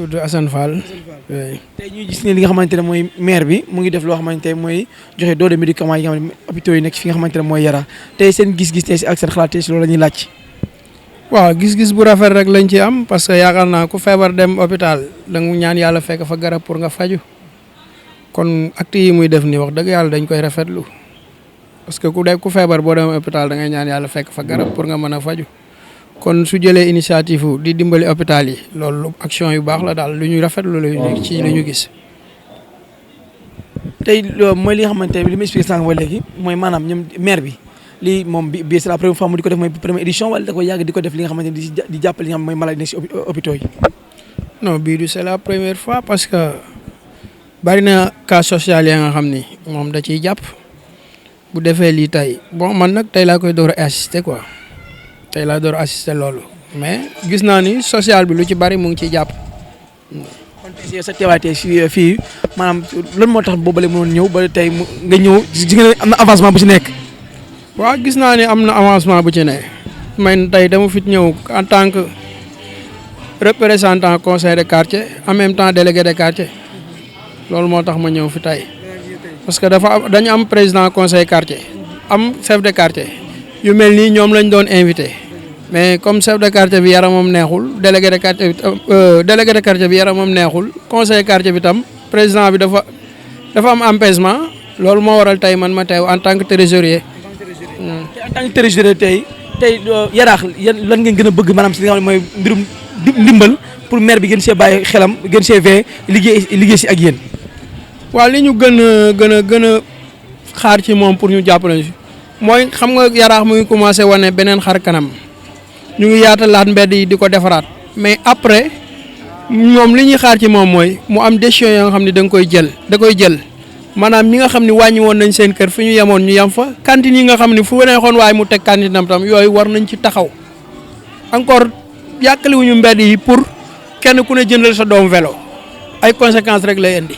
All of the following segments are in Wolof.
tudd Assane Fall. tey ñuy gis ne li nga xamante ne mooy maire bi mu ngi def loo xamante ne mooy joxe don de médicaments yi nga xam ne hôpitaux yi nekk fi nga xamante ne mooy Yara tey seen gis-gis tey si ak seen xalaat tey si loolu la ñuy laaj. waaw gis-gis bu rafet rek lañ ci am parce que yaakaar naa ku feebar dem hôpital da nga ñaan yàlla fekk fa garab pour nga faju kon acte yi muy def nii wax dëgg yàlla dañ koy rafetlu parce que ku feebar boo dem hôpital da ngay ñaan yàlla fekk fa garab pour nga mën a faju kon su jëlee initiative di dimbali hôpital yi loolu action yu baax la daal lu ñu rafetlu la ci lu ñu gis. tey mooy li nga xamante ne li ma expliqué sànq ba léegi mooy maanaam ñoom maire bi lii moom bi c'est la première fois mu di ko def mooy première édition wala da koy yàgg di ko def li nga xamante ne di jàppale li nga xam mooy malade nekk si hôpitaux yi. non bii du c'est la première fois parce que bari na cas social ya nga xam ni moom da ciy jàpp bu defee lii tey bon man nag tey laa koy door a assister quoi. tey laa door assister loolu mais gis naa ni social bi lu ci bari mu ngi ciy jàpp. kon tey sa teewaay tey fii maanaam lan moo tax boobale mënoon ñëw ba tey nga ñëw gis nga am na avancement bu ci nekk. waaw gis naa ni am na avancement bu ci ne man tey dama fit ñëw en tant que représentant conseil de quartier en même temps délégué de quartier loolu moo tax ma ñëw fi tey parce que dañu am président conseil quartier am chef de quartier. yu mel nii ñoom lañ doon invité mais comme chef de quartier bi yaramam neexul délégué de quartier bi yaramam neexul conseil quartier bi tam président bi dafa am empêchement loolu moo waral tey man ma teew en tant que trésorier. en tant que trésorier tey Yaraax lan ngeen gën a bëgg maanaam si li nga xam ne mooy mbirum ndimbal pour maire bi gën see bàyyi xelam gën see vee liggéey si ak yéen. waaw li ñu gën a xaar ci moom pour ñu jàppale si. mooy xam nga Yaraax mu ngi commencé wane beneen xar kanam ñu ngi yaatalaat mbedd yi di ko defaraat mais après ñoom li ñuy xaar ci moom mooy mu am décision yoo nga xam ne da koy jël maanaam ñi nga xam ne wàññi woon nañ seen kër fi ñu yemoon ñu yem fa cantine yi nga xam ne fu neexoon waaye mu teg cantine tam yooyu war nañ ci taxaw encore yàqaliwuñu mbedd yi pour kenn ku ne jëndal sa doom vélo ay conséquences rek lay indi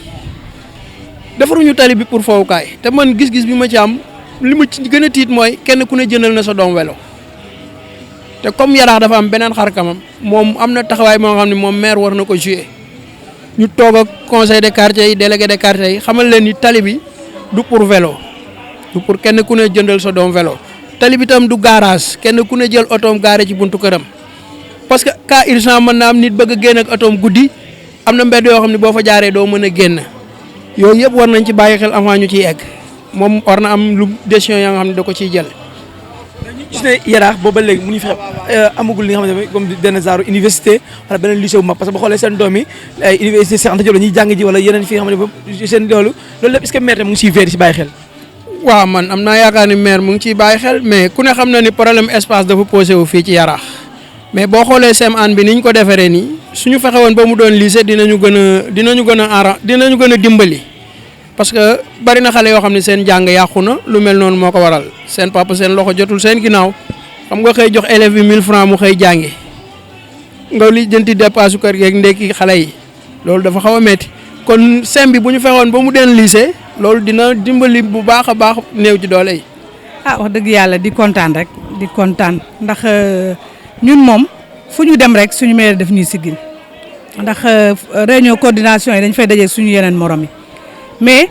defaruñu tali bi pour fowukaay te man gis-gis bi ma ci am. li ma ci gën a tiit mooy kenn ku ne jëndal na sa doom welo te comme Yaraax dafa am beneen xar kanam moom am na taxawaay moo xam ne moom maire war na ko jouer ñu toog ak conseil de quartier yi délégué de quartier yi xamal leen ni tali bi du pour vélo du pour kenn ku ne jëndal sa doom vélo tali bi tam du garage kenn ku ne jël otoom gaare ci buntu këram parce que cas urgent mën na am nit bëgg a génn ak otoom guddi am na mbedd yoo xam ne boo fa jaaree doo mën a génn yooyu yëpp war nañ ci bàyyi xel avant ñu ciy egg. moom war na am lu décision yaa nga xam ne da ko ciy jël. ñu gis ne Yaraax booba léegi mu ngi fexe amagul li nga xamante ne comme benn genre université wala beneen lycée bu mag parce que boo xoolee seen doom yi ay université Cheikh Anta Diop la ñuy jàng ji wala yeneen fi nga xam ne seen loolu lépp est-ce que maire mu ngi siy veillé si bàyyi xel. waaw man am naa yaakaar ni maire mu ngi ciy bàyyi xel mais ku ne xam na ni problème espace dafa posé wu fii ci Yaraax mais boo xoolee CM1 bi ni ñu ko defaree nii suñu fexe woon ba mu doon lycée dinañu gën a dimbali. parce que bari na xale yoo xam ne seen jàng yàqu na lu mel noonu moo ko waral seen papa seen loxo jotul seen ginnaaw xam nga xëy jox élève bi 1000 francs mu xëy jàngi nga li jënti dépasse kër geeg ndekki xale yi loolu dafa xaw a metti kon sem bi bu ñu fexoon ba mu den lycée loolu dina dimbali bu baax a baax néew ci doole yi. wax dëgg yàlla di kontaan rek di kontaan ndax ñun moom fu ñu dem rek suñu maire def ñuy siggil ndax réunion coordination yi dañ fay daje suñu yeneen morom yi. mais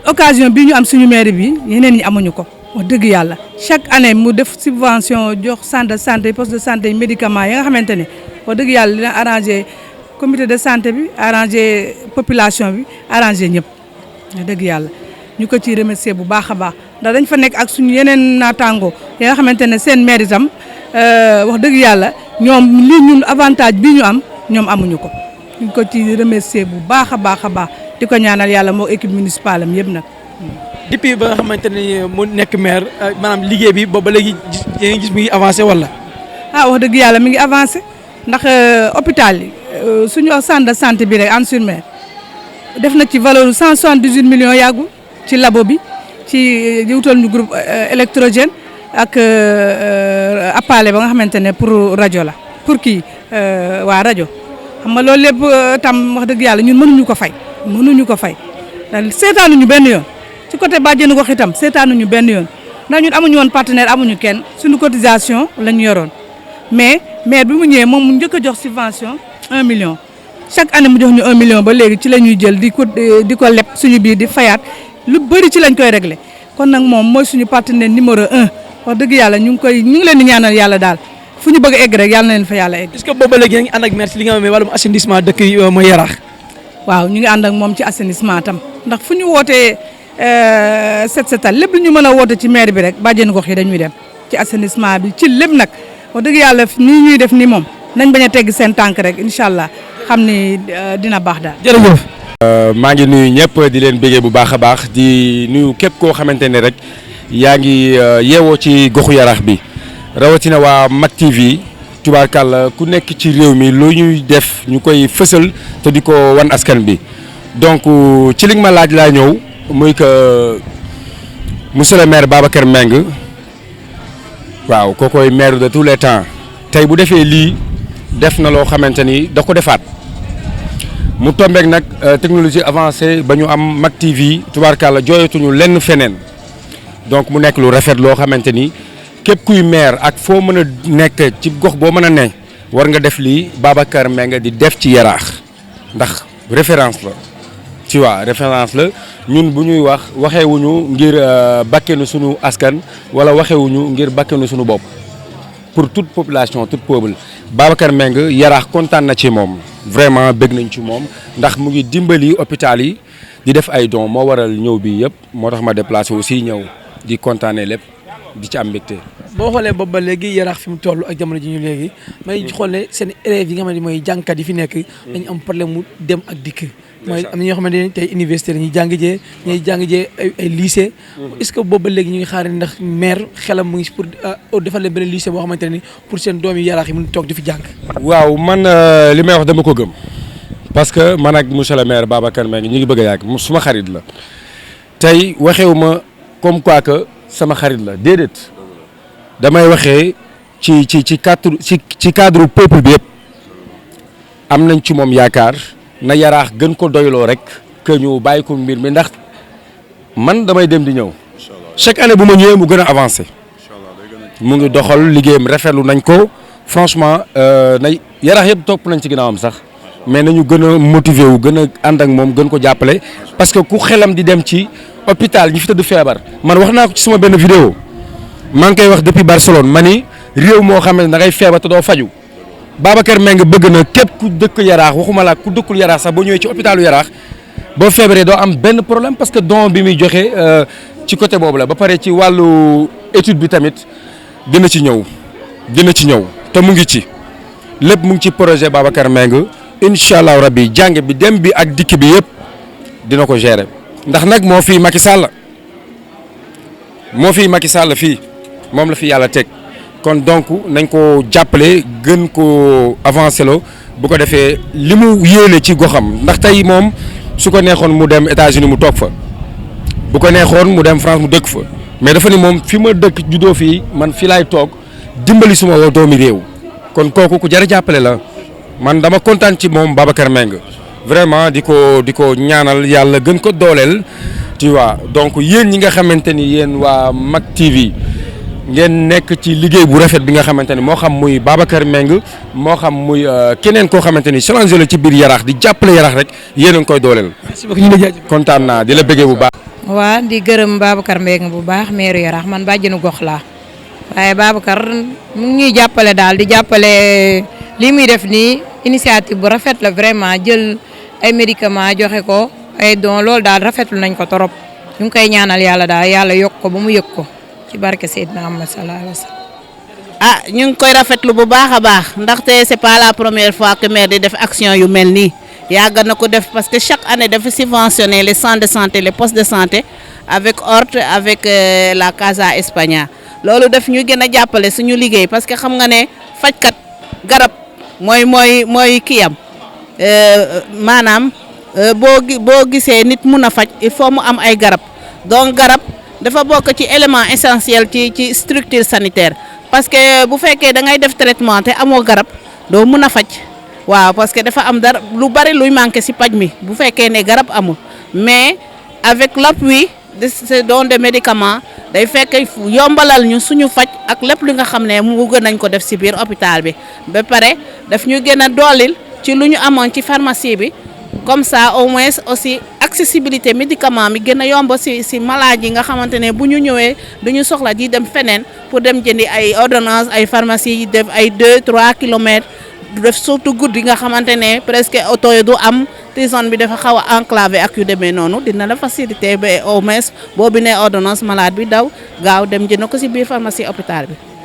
occasion bi ñu am suñu mairie bi yeneen ñi amuñu ko wax dëgg yàlla chaque année mu def subvention jox centre de santé poste de santé médicaments yi nga xamante ne wax dëgg yàlla dina arrangé comité de santé bi arrangé population bi arrangé ñëpp wax dëgg yàlla ñu ko ciy remercier bu baax a baax ndax dañ fa nekk ak suñu yeneen naataango yi nga xamante ne seen maire itam wax dëgg yàlla ñoom lii ñun avantage bi ñu am ñoom amuñu ko ñu ko ci remercier bu baax a baax a baax di ko ñaanal yàlla moo équipe municipale am yëpp nag. depuis ba nga xamante ne mu nekk maire maanaam liggéey bi boobu ba léegi yéen gis mi ngi avancé wala. wax dëgg yàlla mi ngi avancé ndax hôpital yi suñu centre de santé bi rek Hann-sur-Mer def na ci valeur 178 millions yàggul ci labo bi ci wutal ñu groupe électrogène ak appareil ba nga xamante ne pour rajo la pour kii waa rajo xam nga loolu lépp tam wax dëgg yàlla ñun mënuñu ko fay ndax seetaanuñu benn yoon ci côté bàjjenu gox itam seetaanuñu benn yoon ndax ñun amuñu woon partenaire amuñu kenn suñu cotisation la ñu yoroon mais maire bi mu ñëwee moom mu njëkk a jox subvention 1 million chaque année mu jox ñu 1 million ba léegi ci la ñuy jël di ko leb suñu biir di fayaat lu bëri ci lañ koy réglé kon nag moom mooy suñu partenaire numéro 1 wax dëgg yàlla ñu ngi leen di ñaanal yàlla daal fu ñu bëgg a egg rek yàlla na leen fa yàlla egg. est-ce que boobu ba léegi yaa ngi ànd ak maire ci li nga xam ne wàllum assainissement dëkk yi mooy Yaraax. waaw ñu ngi ànd ak moom ci assainissement tam ndax fu ñu wootee set setal lépp lu ñu mën a woote ci maire bi rek bàjjenu gox yi dañuy dem ci assainissement bi ci lépp nag wax dëgg yàlla nii ñuy def ni moom nañ bañ a tegg seen tànk rek incha allah xam ni dina baax daal. jërëjëf. maa ngi nuyu ñëpp di leen bëggee bu baax a baax di nuyu képp koo xamante ne rek yaa ngi yeewoo ci goxu Yaraax bi rawatina waa Mak TV tubaarkàlla ku nekk ci réew mi lu ñuy def ñu koy fësal te di ko wan askan bi donc ci li nga ma laaj laa ñëw muy que monsieur le maire Babacar Mbengue waaw kookoy maire de tous les temps tey bu defee lii def na loo xamante ni da ko defaat mu tombeek nag technologie avancée ba ñu am Mak TV tubaarkàlla jooyatuñu lenn feneen donc mu nekk lu rafet loo xamante ni képp kuy maire ak foo mën a nekk ci gox boo mën a ne war nga def lii Babacar Mbengue di def ci Yaraax ndax référence la ci waa référence la ñun bu ñuy wax waxeewuñu ngir bakkenu suñu askan wala waxeewuñu ngir bakkenu suñu bopp pour toute population tout peuple Babacar Mbengue Yaraax kontaan na ci moom vraiment bëgg nañ ci moom ndax mu ngi dimbali hôpital yi di def ay dons moo waral ñëw bi yëpp moo tax ma déplacé aussi ñëw di kontaanee lépp di ci am mbégte. boo xoolee boobu ba léegi Yaraax fi mu toll ak jamono ji ñu léegi may xool ne seen élèves yi nga xamante ni mooy jàngkat yi fi nekk dañu am problème mu dem ak dikk mooy am na ñoo xamante ne tey université la ñuy jàng jee ay lycée est-ce que boobu ba léegi ñu ngi xaar ndax maire xelam mu ngi pour defal leen beneen lycée boo xamante ne ni pour seen doom yi Yaraax yi mun toog di fi jàng. waaw man li may wax dama ko gëm parce que man ak monsieur le maire Babacar Mbengue ñu ngi bëgg a yàgg suma xarit la tey waxewuma comme quoi que sama xarit la déedéet damay waxee ci cadre peuple bi yëpp am nañ ci moom yaakaar na Yaraax gën ko doyloo rek que ñu bàyyi ko mbir mi ndax man damay dem di ñëw chaque année bu ma ñëwee mu gën a avancé mu ngi doxal liggéeyam rafetlu nañ ko franchement na Yaraax yëpp topp nañ ci ginnaawam sax mais nañu gën a motiver wu gën a ànd ak moom gën ko jàppale parce que ku xelam di dem ci hôpital ñi fi tëdd feebar man wax naa ko ci sama benn vidéo maa ngi koy wax depuis Barcelone ma ni réew moo xam ne da ngay feebar te doo faju Babacar Mbengue bëgg na képp ku dëkk Yaraax waxuma la ku dëkkul Yaraax sax boo ñëwee ci hôpitalu Yaraax boo feebaree doo am benn problème parce que don bi muy joxe ci côté boobu la ba pare ci wàllu étude bi tamit dina ci ñëw te mu ngi ci lépp mu ngi ci projet Babacar Mbengue incha allah rabbi jàng bi dem bi ak dikk bi yëpp dina ko gérer ndax nag moo fi Macky Sall fii moom la fi yàlla teg kon donc nañ ko jàppale gën ko avancé lo bu ko defee li mu yéene ci goxam ndax tey moom su ko neexoon mu dem États-Unis mu toog fa bu ko neexoon mu dem France mu dëkk fa mais dafa ni moom fi ma dëkk juddoo fii man fii laay toog dimbali suma woo doomi réew kon kooku ku jar a jàppale la man dama kontaan ci moom Babacar Mbengue vraiment di ko ñaanal yàlla gën ko dooleel tu vois donc yéen ñi nga xamante ni yéen waa Mak TV ngeen nekk ci liggéey bu rafet bi nga xamante ni moo xam muy Babacar Mbengue moo xam muy keneen koo xamante ni challenge la ci biir Yaraax di jàppale Yaraax rek yéen a ngi koy dooleel. merci beaucoup ñu ngi lay jaajëfal. kontaan naa di la bëggee bu baax. waa di gërëm Babacar Mbengue bu baax maire Yaraax man bàjjenu gox laa waaye Babacar mu ngi ñuy jàppale daal di jàppale lii muy def nii initiative bu rafet la vraiment jël ay médicaments joxe ko ay don loolu daal rafetlu nañ ko torop ñu ngi koy ñaanal yàlla daal yàlla yokk ko ba mu yëg ko ci barke Seydina Muhammad sallallahu alayhi wa sallam. ñu ngi koy rafetlu bu baax a baax ndaxte c'est pas la première fois que maire di def action yu mel nii yàgg na ko def parce que chaque année dafa subventionner les centres de santé les postes de santé avec Horte avec la Casa España loolu daf ñu gën a jàppale suñu liggéey parce que xam nga ne fajkat garab mooy kiyam maanaam boo gisee nit mun a faj il faut mu am ay garab donc garab dafa bokk ci élément essentiel ci structure sanitaire parce que bu fekkee da ngay def traitement te amoo garab doo mun a faj waaw parce que dafa am dara lu bari luy manqué ci paj mi bu fekkee ne garab amul mais avec l'appui de ce don de médicaments day fekk yombalal ñu suñu faj ak lépp li nga xam ne mu gën nañ ko def ci biir hôpital bi ba pare daf ñu gën a doolil ci lu ñu amoon ci pharmacie bi comme ça au moins aussi accessibilité médicament mi gën a yomb si malade yi nga xamante ne bu ñu ñëwee duñu soxla di dem feneen pour dem jëndi ay ordonnance ay pharmacie yi def ay 2-3 kilomètres def surtout guddi nga xamante ne presque auto yi du am te zone bi dafa xaw a enclavé ak yu demee noonu dina la facilité ba au moins boo bindee ordonnance malade bi daw gaaw dem jënd ko si biir pharmacie hôpital bi.